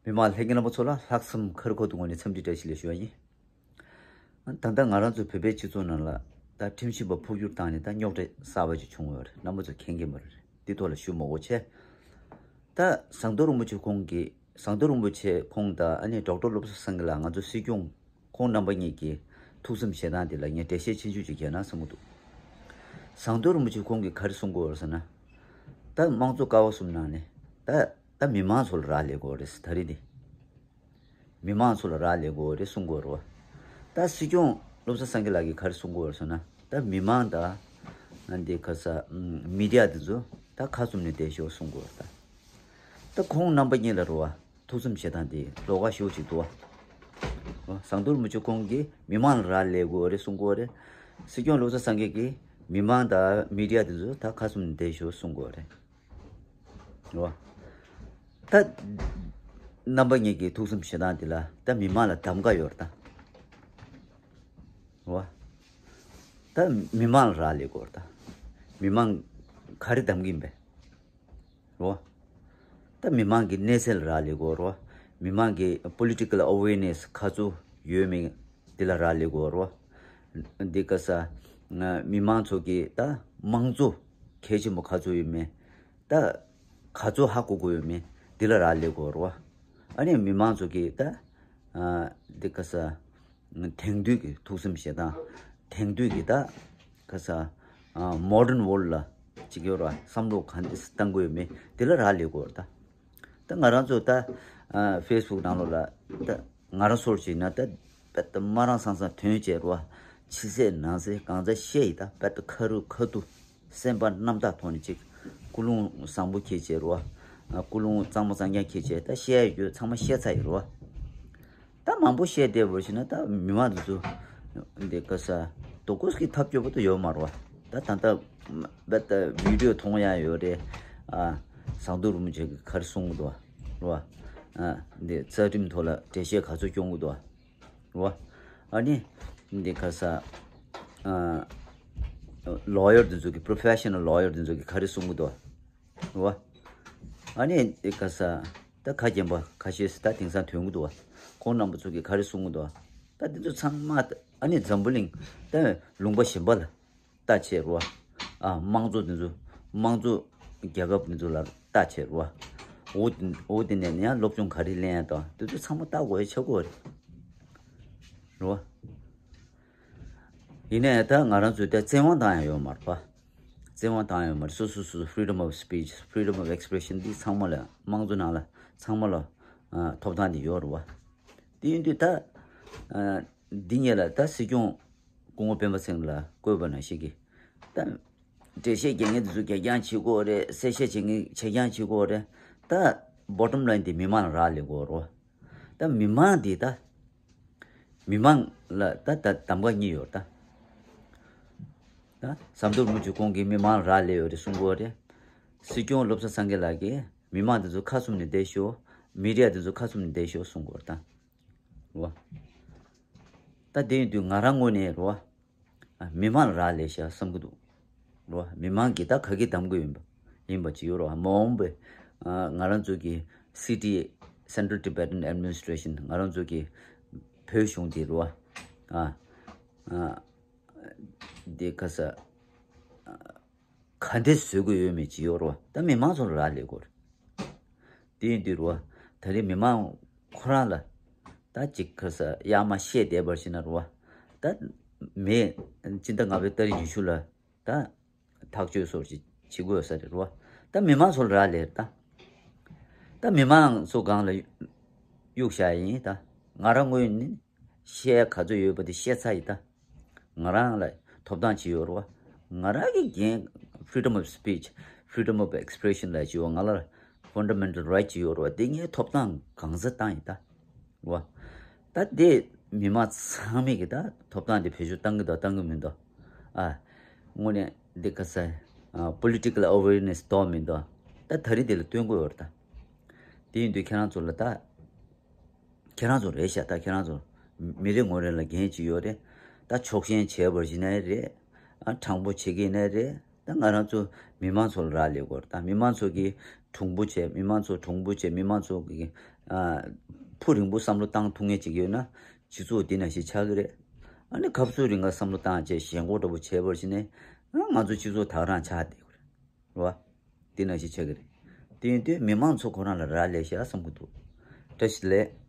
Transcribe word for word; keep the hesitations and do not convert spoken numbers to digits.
མི་མང་ལྷན་རྒྱས་རྣམ་པ་ཚོ་ལ་ལྷག་བསམ་ཁ་རི་ཁོ་ཐུག་ངོས་ནས་འཚམས་འདྲི་བཀྲ་ཤིས་བདེ་ལེགས་ཞུ་བ་ཡིན། ད་ལྟ་ང་རང་ཚོ་བོད་པའི་སྤྱི་ཚོགས་ནང་ལ་ད་ཁྲིམས་ཞིབ་པ་འཕོ་འགྱུར་བཏང་ནས་ད་རྙོག་དྲ་གསར་པ་ཅིག་བྱུང་ཡོད་རེད། རྣམ་པ་ཚོ་མཁྱེན་གྱི་མ་རེད། འདི་ཐོག་ལ་ཞུ་མ་དགོས་བྱས། ད་ཟངས་མདོག་རིན་པོ་ཆེ་ཁོང་གིས་ཟངས་མདོག་རིན་པོ་ཆེ་ཁོང་དང་ཨ་ནི་ཌོག་ཊར་བློ་བཟང་སེང་གེ་ལགས་ང་ཚོ་སྲིད་སྐྱོང་ཁོང་རྣམ་པ་གཉིས་ཀྱིས་ཐུགས་བསམ་བཞེས་སྟངས་དེ་ལ་ངས་འགྲེལ་བཤད་ཆུང་ཆུང་ཅིག་རྒྱག་ན་བསམ་གྱི་འདུག་ཟངས་མདོག་རིན་པོ་ཆེ་ཁོང་གིས་ག་རེ་གསུང་གི་ཡོད་རེད་ཟེར་ན། ད་དམངས་གཙོ་ཀ་བ་གསུམ་ནང་ནས་ད་ད་མི་མང་ཚོ་ལ་རག་ལས་དགོས་རེད་ད་རེས་འདི། མི་མང་ཚོ་ལ་རག་ལས་དགོས་རེད་གསུང་གི་ཡོད་རེད་བ། ད་སྲིད་སྐྱོང་བློ་བཟང་སེང་གེ་ལགས་ཀྱིས་ག་རེ་གསུང་གི་ཡོད་རེད་ཟེར་ན། ད་མི་མང་དང་འདི་ག་ས་མི་ཌི་ཡ་དེ་ཚོ་ད་ཁ་བཙུམ་ནས་བསྡད་ཤོག་གསུང་གི་ཡོད་རེད་ད། ད་ཁོང་རྣམ་པ་གཉིས་ལ་རེད་བ། ཐུགས་བསམ་བཞེས་སྟངས་དེ་ལོགས་ཀ་ཤོག་ཅིག་འདུག་བ། ཟངས་མདོག་རིན་པོ་ཆེ་ཁོང་གིས་མི་མང་ལ་རག་ལས་དགོས་རེད་གསུང་གི་ཡོད་རེད། སྲིད་སྐྱོང་བློ་བཟང་སེང་གེ་གིས་མི་མང་དང་མི་ཌི་ཡ་དེ་ཚོ་ད་ཁ་བཙུམ་ནས་བསྡད་ཤོག་གསུང་གི་ཡོད་རེད། རེད་བ། ད་རྣམ་པ་གཉིས་ཀྱི་ཐུགས་བསམ་བཞེས་སྟངས་དེ་ལ་ད་མི་མང་ལ་གདམ་ག་ཡོད་རེད་ད། རེད་བ། ད་མི་མང་ལ་རག་ལས་དགོས་རེད་ད། མི་མང་ག་རེ་གདམ་གྱི་ཡིན་པས། རེད་བ། ད་མི་མང་གི་གནས་ཚད་ལ་རག་ལས་དགོས་རེད་བ། མི་མང་གི་པོ་ལི་ཊི་ཀལ་ཨ་ཝེར་ནེ་སི་ག་ཚོད་ཡོད་མེད་དེ་ལ་རག་ལས་དགོས་རེད་བ། འདི་ག་ས་མི་མང་ཚོ་གི་ད་དམངས་གཙོ་གལ་ཆེན་པོ་ག་ཚོད་ཡོད་མེད། ད་ག་ཚོད་ཧ་གོ་གི་ཡོད་མེད་འདི་ལ་རག་ལས་དགོས་རེད་བ། ཨ་ནི་མི་མང་ཚོ་གི་ད་འདི་ག་ས་དེང་དུས་ཀྱི་ཐུགས་བསམ་བཞེས་སྟངས། དེང་དུས་ཀྱི་ད་ག་ས་མོ་ཌན་ཝོརལ་ལ་ཅིག་ཡོད་ར་བསམ་བློ་ག་འདྲ་བཏང་དགོས་ཡོད་མེད་དེ་ལ་རག་ལས་དགོས་རེད་ད། ད་ང་རང་ཚོ་ད་ཕེ་སི་བུག་ནང་ལོགས་ལ་ད་ང་རང་སོར་ཅིག་ན་ད་དཔེ་ད་མ་རང་སང་སང་དོན་བྱས་ར་བ། ཕྱི་གསལ་ནང་གསལ་གང་ཚ་བཤད་ཡི་ད་དཔེ་ད་ཁ་རུ་ཁ་ཐུག་སེམས་པ་རྣམ་དག་ཐོག་ནས་ཅིག་ཀུན་སློང་བཟང་པོ་ཁྱེད་བྱས་ར་བ། ཀུན་སློང་གཙང་མ་གཙང་རྐྱང་ཁྱེད་བྱས་ད་བཤད་ཡ་ཡོད་ཚང་མ་བཤད་ཚར་ཡི་ར་བ། ད་མང་པོ་བཤད་བསྡད་པ་ཞིག་ན་ད་མི་མང་དེ་ཚོ་འདི་ག་ས་དོ་ཀོས་ཀྱི་ཐབས་སྐྱོ་པོ་ད་ཡོད་མ་རེད་བ། ད་ད་ལྟ་བ་ད་བི་ཌི་ཡོ་མཐོང་ཡ་ཡོད་རེད། ཨ་ཟངས་མདོག་རིན་པོ་ཆེ་གི་ག་རེ་གསུང་གི་འདུག་བ་རེད་བ། ཨ་འདི་རྩ་ཁྲིམས་ཐོག་ལ་འགྲེལ་བཤད་ག་ཚོད་སྐྱོང་གི་འདུག་བ་རེད་བ། ཨ་ནི་འདི་ག་ས་ཨ་ལོ་ཡར་དེ་ཚོ་གི་པོ་རོ་ཕེ་ཤ་ནལ་ལོ་ཡར་དེ་ཚོ་གི་ག་རེ་གསུང་གི་འདུག་བ། རེད་བ། ཨ་ནི་འདི་ག་ས་ད་ཁ་རྒྱན་པ་ཁ་ཤས་ད་དེང་སང་ཐོན་གི་འདུག་བ། ཁོང་རྣམ་པ་ཚོ་གིས་ག་རེ་གསུང་གི་འདུག་བ། ད་འདི་ཚོ་ཚང་མ་ད་ཨ་ནི་འཛམ་བུ་གླིང་ད་ལུང་པ་གཞན་པ་ལ་ལྟ་བྱེད་རོ། ཨ་དམངས་གཙོ་འདི་ཚོ་དམངས་གཙོ་རྒྱལ་ཁབ་འདི་ཚོ་ལ་ལྟ་བྱེད་རོ། འོ་འདི་འོ་འདི་ནས་ཡང་སློབ་སྦྱོང་ག་རེ་ལེན་ཡ་དང་འདི་ཚོ་ཚང་མ་ལྟ་དགོས་ཡ་ཆགས་ཀྱི་ཡོད་རེད། རོ། ཡིན་ནའི་ད་ང་རང་ཚོས་ད་བཙན་དབང་བཏང་ཡ་ཡོད་མ་རེད་པ། བཙན་དབང་བཏང་ཡ་ཡོད་མ་རེད། སོ་སོ་སོ་སོ་freedom of speech, freedom of expression འདི་ཚང་མ་ལ་དམངས་གཙོ་ནང་ལ་ཚང་མ་ལ་ཨ་ཐོབ་ཐང་འདི་ཡོད་རེད་བ། དེ་ཡིན་དུས་ད་ཨ་འདི་གཉིས་ལ་ད་སྲིད་སྐྱོང་སྐུ་ངོ་སྤེན་པ་ཚེ་རིང་ལ་བསྐོས་པ་ནང་བཞིན་གྱི་ད་འགྲེལ་བཤད་རྒྱག་མཁན་དེ་ཚོ་རྒྱག་རྐྱང་བྱེད་དགོས་རེད། གསལ་བཤད་བྱེད་མཁན་བྱེད་རྐྱང་བྱེད་དགོས་རེད། ད་bottom line དེ་མི་མང་ལ་རག་ལས་དགོས་རེད་བ། ད་མི་མང་འདི་ད་མི་མང་ལ་ད་ད་གདམ་ག་གཉིས་ཡོད་ད། ད་ཟམ་གདོང་རིན་པོ་ཆེ་ཁོང་གིས་མི་མང་ལ་རག་ལས་ཡོད་རེད་གསུང་གི་ཡོད་རེད། སྲིད་སྐྱོང་བློ་བཟང་སེང་གེ་ལགས་ཀྱིས་མི་མང་འདི་ཚོ་ཁ་བཙུམ་ནས་བསྡད་ཤོག་མི་རིགས་འདི་ཚོ་ཁ་བཙུམ་ནས་བསྡད་ཤོག་གསུང་གི་ཡོད་རེད་ད། རེད་བ། ད་དེ་ཡིན་དུས་ང་རང་ངོས་ནས་རེད་བ། ཨ་མི་མང་ལ་རག་ལས་ཤག་བསམ་གྱི་འདུག་རོ། མི་མང་གིས་ད་ག་གི་གདམ་གྱི་ཡིན་པ་ཡིན་པ་ཅིག་ཡོད་རོ། མ་འོངས་པའི་ཨ་ང་རང་ཚོ་གི་སི་ཊི་Central Tibetan Administration ང་རང་ཚོ་གི་བོད་གཞུང་དེ་རོ། ཨ་ཨ་དེ་ག་ས་ག་འདྲས་བཟོ་གི་ཡོད་མེད་ཅིག་ཡོད་རོ། ད་མི་མང་ཚོ་ལ་རག་ལས་དགོས་རེད། དེ་ཡིན་དུས་རོ། ད་རེས་མི་མང་ཁོ་རང་ལ་ད་ཅིག་ག་ས་ཡར་མར་བཤད་བསྡད་པར་བྱས་ན་རོ། ད་མེད་སྤྱི་ཟླ་ལྔ་པའི་ཏ་རིག་ཉི་ཤུ་ལ། ད་ཐག་གཅོད་སོགས་ཅིག་བྱེད་དགོས་ས་རེད་རོ། ད་མི་མང་ཚོ་ལ་རག་ལས་རེད་ད། ད་མི་མང་ཚོ་སྒང་ལ་གཡུག་བཞག་ཡིན་ད། ང་རང་ངོས་ནས་བཤད་ཡ་ག་ཚོད་ཡོད་པ་དེ་བཤད་ཚར་ཡིན་ད། ང་རང་ལ་ཐོབ་ཐང་ཅིག་ཡོད་རོ། ང་རང་གི་འགན་freedom of speech, freedom of expression ལ་ཅིག་ཡོད། ང་ལ་fundamental right ཅིག་ཡོད་རོ། དེ་ངའི་ཐོབ་ཐང་གང་ས་བཏང་ཡིན་ད། བ། ད་དེ་མི་མང་ཚང་མས་ཀྱི་ད་ཐོབ་ཐང་དེ་བེད་སྤྱོད་བཏང་གི་འདུག་བཏང་གི་མི་འདུག་ཨ། དངོས་གནས་འདི་ག་ས། ཨ་political awareness ཏོག་མི་འདུག་ད་ད་རེས་དེ་ལ་སྟོན་དགོས་ཡོད་རེད་ད། དེ་ཡིན་དུས་ཁྱེད་རང་ཚོ་ལ་ད། ཁྱེད་རང་ཚོ་རེད་ཤག་ད་ཁྱེད་རང་ཚོ། མི་རེ་ངོ་རེ་ལ་འགན་ཅིག་ཡོད་རེད། ད་ཕྱོགས་ཞེན་བྱས་པར་བྱེད་ནའི་རེད། ཨ་དྲང་པོ་བྱེད་ཀྱི་ནའི་རེད། ད་ང་རང་ཚོ་མི་མང་ཚོ་ལ་རག་ལས་དགོས་རེད། ད་མི་མང་ཚོ་གིས་གྲུང་པོ་བྱས། མི་མང་ཚོ་གྲུང་པོ་བྱས། མི་མང་ཚོ་གིས་ཨ་ཕུ་རིང་པོ་བསམ་བློ་བཏང་ཐུབ་མཁན་ཅིག་ཡོད་ན། སྤྱི་ཚོགས་འདི་ནང་བཞིན་ཆགས་ཀྱི་རེད། ཨ་ནི་སྐབས་སུ་རིང་ག་བསམ་བློ་བཏང་བྱས་ཞེན་ཁོག་འདྲ་པོ་བྱས་པར་བྱས་ནས། ཨ་ང་ཚོ་སྤྱི་ཚོགས་ད་ག་རང་ཆགས་བསྡད་ཀྱི་རེད། རེད་བ། དེ་ནང་བཞིན་ཆགས་ཀྱི་རེད། དེ་ཡིན་དུས་མི་མང་ཚོ་ཁོ་རང་ལ་རག་ལས་ཤག་བསམ་གྱི་འདུག། བཀྲ་ཤིས་བདེ་ལེགས།